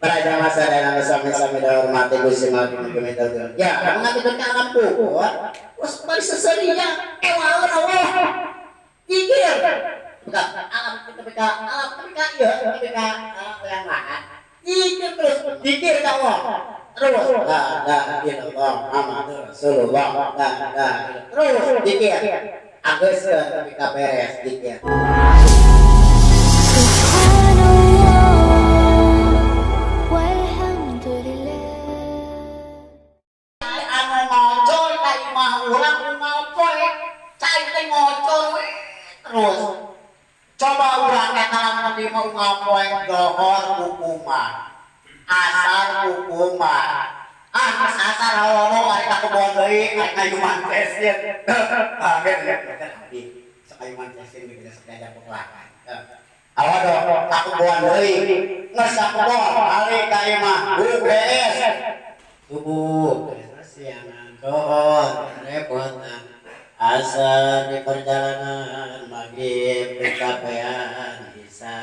Para jamaah sadaya sami-sami hormati Gusti Malik. Ya, mengatakan ke alam kubur, wes bari seseria, ewaeun Allah. Pikir. Bukan alam ketika alam ketika iya ketika yang lain. Pikir terus, pikir ke Allah. Terus, la ilaha illallah Muhammadur Rasulullah. La ilaha. Terus pikir. Agus ketika beres pikir. Subhanallah walhamdulillah. Anu ngocor ka imah urang unggal poe, cai teh ngocor we terus. Coba urang eta lamun di imah unggal poe, dohor kukumaha, asar kukumaha? Ah, geus asar halono ari ka kebon deui, ari ngayuman sesin. Ah, gitu ya kan abdi sok ngayuman sesin gitu, sok diajak pekelakan. Awa do ka kebon deui, geus ka kebon balik ka imah UBS, subuh siangan, dohor repotan, asar di perjalanan, maghrib kecapean, isya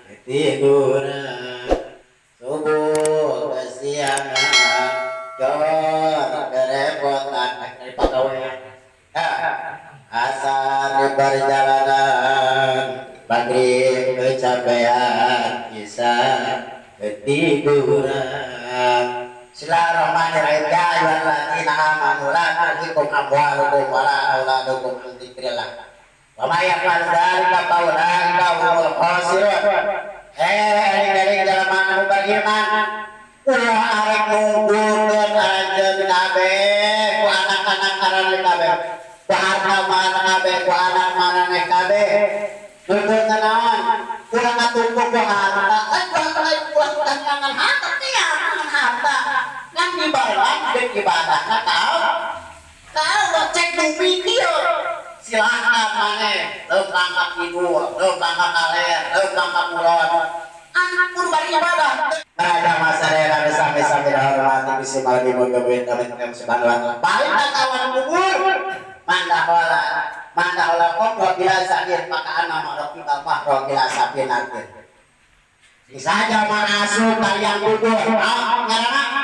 ketiduran. Subuh kesiangan, dohor kerepotan dari pegawaian, asar di perjalanan, maghrib kecapean, isya ketiduran. Bismillahirrahmanirrahim. Ya ayyuhalladzina amanu la tulhikum amwalukum wala auladukum an dzikrillah. Wa may yaf'al dzalika fa ulaika humul khasirun. Eh, eling-eling jalma anu beriman. Ulah arek nunggukeun anjeun kabeh ku anak-anak maraneh kabeh. Ku harta maraneh kabeh, ku anak maraneh kabeh. Nunggukeun naon? Ulah katumpuk ku harta. Eh, ulah lain ulah tangan harta tiang harta. Ngan dibarengan jeung ibadahna kau. Kau cek nu mikir. Silakan maneh leumpang ka kidul, leumpang ka kaler, leumpang ka kulon. Anak kudu bari ibadah. Para masyarakat sami-sami hormati bisi malagi muga kami subhanahu wa ta'ala. Balik ka kawan kubur. Mandakhala mandakhala qabra bila zadin faka'annama rakibal bahra bila safinatin. Bisa aja asup kalian kubur. Ah, ngaranna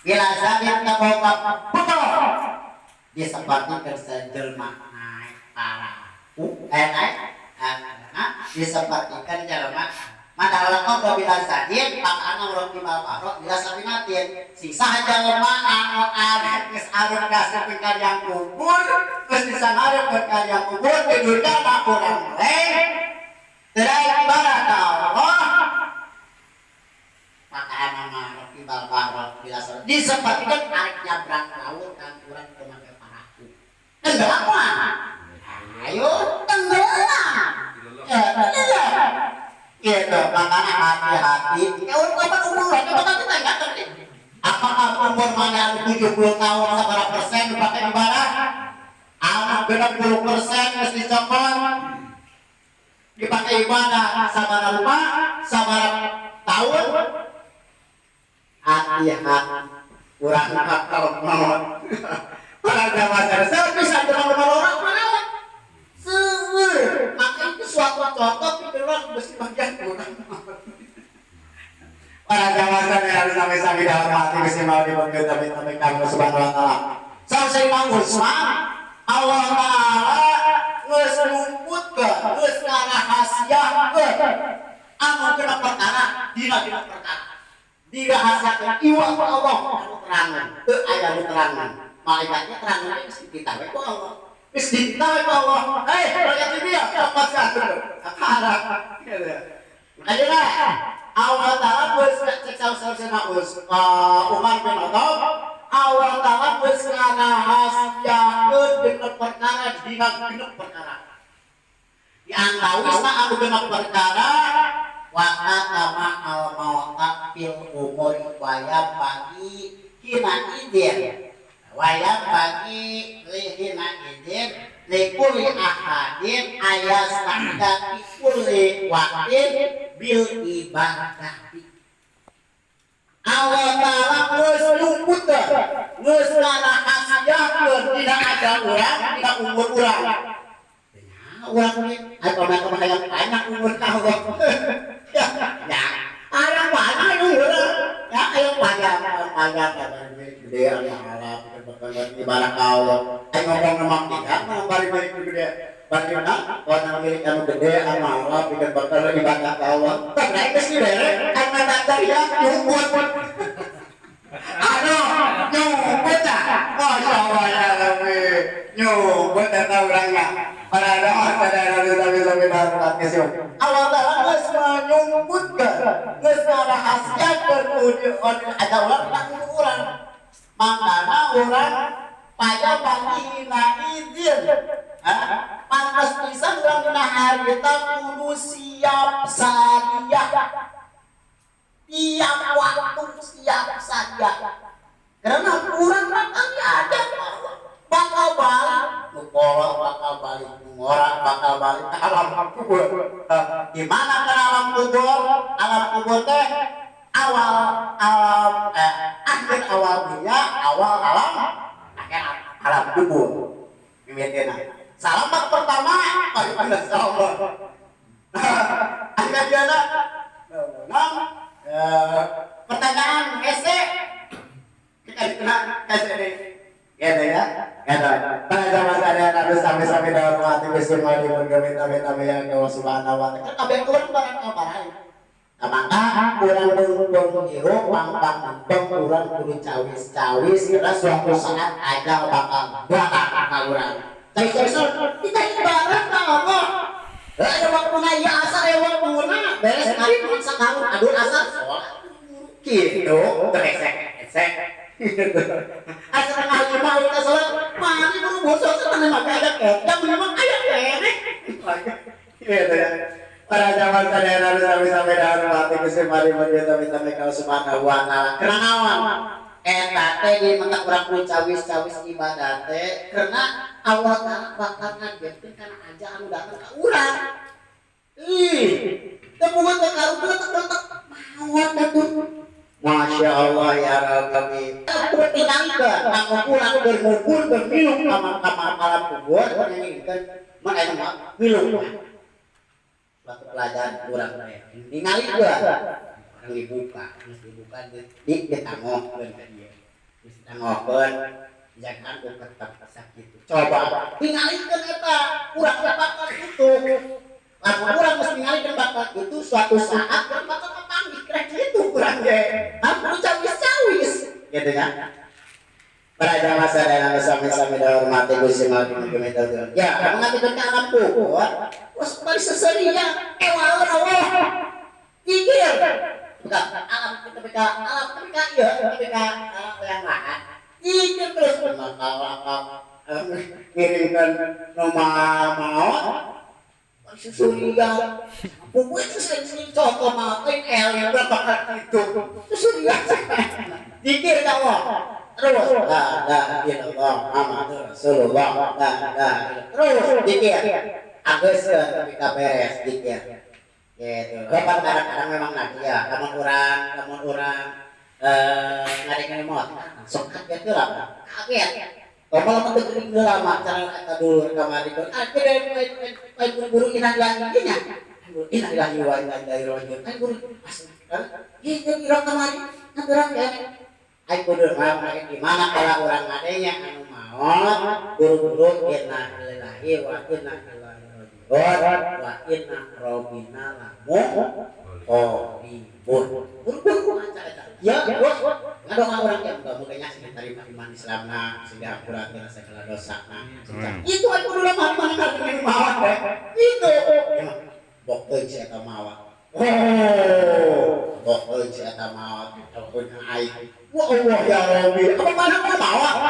bila zadin kaboga betul. Disepakati jelma naik parahu, eh naik, ah, disepakatkan jelma mandakhala qabra bila zadin faka'annama rakibal bahra bila safinatin. Sisa jelma anu arek geus arep kasih kalian kubur, geus disangarep kalian kubur, tidurna kurang meleng. Tidak ibadah ka Allah. Faka'annama rakibal bahra bila safinatin. Disepakatkan arek nyabrang laut kan urang teu make parahu. Tenggelam mah. Ayo tenggelam. Ya, iya. Gitu, makanya hati-hati. Ya urang kapan umur coba tadi tanya tadi. Apakah umur mana 70 tahun sabaraha persen dipakai ibadah? Anu 60% geus dicokot dipakai ibadah sabaraha rupa, sabaraha tahun? Hati-hati kurang akal maut. Para jamaah saya bisa terlalu orang mana? Seueur. Maka itu suatu contoh pikiran besi bagian kurang. Para jamaah saya harus sampai-sampai dalam hati besi mau dipanggil tapi tapi kami subhanahu wa ta'ala. Selesai Usman, Allah Ta'ala geus nyumputkeun, geus ngarahasiakeun anu kena perkara dina dina perkara. Dirahasiakeun iwa ku Allah anu terangan, teu aya nu terangan. Malaikatnya terangan geus ditita we ku Allah. Geus ditita we ku Allah. Hei, rakyat Libya, cepat satu. Akarap. Gitu. Makanya lah, Allah Ta'ala geus cek saur-saurna Umar bin Khattab, Allah Ta'ala geus ngarahasiakeun genep perkara dina genep perkara. Di antawisna anu genep perkara wa katama al mauta fil umuri wa bagi hina idzin wa bagi hina idzin likulli ahadin ayasta'idda fi kulli waqtin bil ibadati. Allah Ta'ala geus nyumputkeun, geus ngarahasiakeun dina ajal urang, dina umur urang. Ya, urang ge aya pamain hayang banyak umur ka Allah. Ya, ya, hayang banyak umur. Pajak ada milik gede anu halal bakal ibadah ka Allah. Ai ngomong nama kita mah bari milik gede. Bari mana? Orang milik anu gede anu halal bikin bakal ibadah ka Allah. Tah naik geus dibere kan mata ya nyumput. Aduh, nyumput tah. Masya Allah ya Rabbi. Nyumput eta urangna. Para doa sadaya sami-sami dalam kesium. Allah Ta'ala geus menyumputkeun, geus ngarahasiakeun ada urang langsung urang. Makana urang paya pangina izin. Pantes pisan urang dina harita kudu siap sadia. Tiap waktu siap sadia. Karena urang akan ada bakal balik, nu bakal balik, ngora bakal balik ke alam kubur. Di mana ke alam kubur? Alam kubur teh awal alam akhir awal dunia, awal alam akhirat, alam kubur. Mimitina. Salamat pertama, pada Allah. Ada dia nah, pertanyaan hese kita dikena hese deh. Gitu ya, gitu. Pada zaman saya harus sampai-sampai dalam hati bersemua di minta-minta yang Allah Subhanahu wa Ta'ala. Kabeh urang barang kabarai. Nah, maka urang bung hirup pang pang urang kudu cawis-cawis karena suatu saat ajal bakal datang ka urang. Cawis-cawis kita ibarat ka Allah. Ada waktuna ieu asar ya waktuna beres ngari sakarun aduh asar sholat. Gitu, tresek-esek. Asa setengah lima kita sholat, mari buru-buru sholat setengah lima ada jam lima aya keneh. Gitu ya. Para jamaah sadaya sami-sami dalam hati Gusti mari minta minta ka Subhanahu wa Ta'ala. Karena naon? Eta teh di mentak urang kudu cawis-cawis ibadah teh karena Allah Ta'ala bakal ngagetkeun kana aja anu datang ka urang. Ih, teu boga teh karukeun maot atuh. Masya Allah ya Rabbi. Aku tinggalkan, aku pulang bermubur berminum kamar alam kubur, nyanyikan, mana enak minum. Suatu pelajaran kurang tinggalkan, orang dibuka, dibuka di ditangohkeun ka dieu. Ditangohkeun, jangan ku tetap sakit. Coba tinggalikeun eta, urang bakal itu. Lamun urang geus ningalikeun bakal itu suatu saat urang bakal kepanggih kira gitu urang ge. Ampun cawis-cawis gitu ya. Para jamaah sadaya sami-sami dalam hormati Gusti Malik ya, mengaturkan ke alam kubur, wes bari seseria, ewaeun Allah. Pikir. Bukan alam ketika alam ketika ieu ketika yang lahat. Pikir terus bakal ngirimkan nu maot sesuria. Buku itu sering-sering contoh makin el berapa kali itu sesuria. Pikir ka Allah. Terus la ilaha illallah Muhammadur Rasulullah la ilaha terus dikir agus ketika beres dikir gitu. Bapak kadang-kadang memang nadia lamun urang ngadengkeun maot sok kaget lah kaget. Kalau lamun teu geuning heula mah cara eta dulur kamari teu lain guru inna lillahi nya inna lillahi wa inna ilaihi rajiun kan guru kan ieu jeung kamari ngaturan ya. Ai kudu mah gimana kalau urang ngadenya anu maot buru-buru inna lillahi wa inna ilaihi rajiun wa inna rabbina lamu qaribun. Buru-buru maca eta. Ya bos ngadoa urang teh muga-muga nya sing diterima iman Islamna sing dihampura segala dosana. Itu ai kudu mah mana ngadenya maot teh. Itu bok euy si eta maot. Oh, bok euy si eta maot ampun aing. Wah Allah ya Rabbi, apa mana mau maot?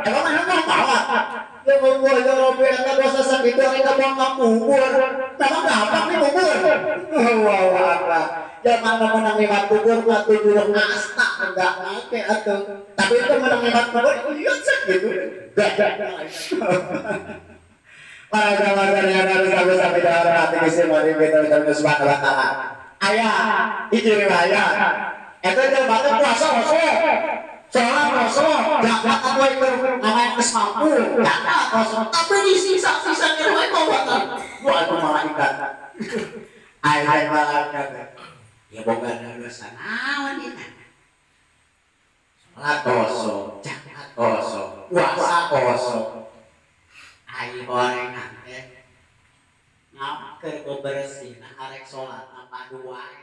Apa mana mau maot? Ya Allah ya Rabbi, eta dosa sakitu eta buang ka kubur. Memang gampang nih kubur. Allahu Akbar. Zaman menang lewat kubur mah tujuh asta enggak make atuh. Tapi itu menang lewat kubur lihat sakitu. Gak. Para jamaah sadaya sami-sami dalam hati Gusti Mari minta Subhanahu wa Ta'ala. Aya hiji riwayat. Eta jelema teh puasa osok. Sholat osok, zakat wae keur namanya geus mampu, zakat osok. Tapi disisa-sisa keur wae bawa. Wah, itu malaikat. Aya malaikat. Ya boga dosa naon ieu? Salat kosong, zakat kosong, puasa kosong. Ai gorengan teh ngap keur bebersih, nah arek salat, apa wae.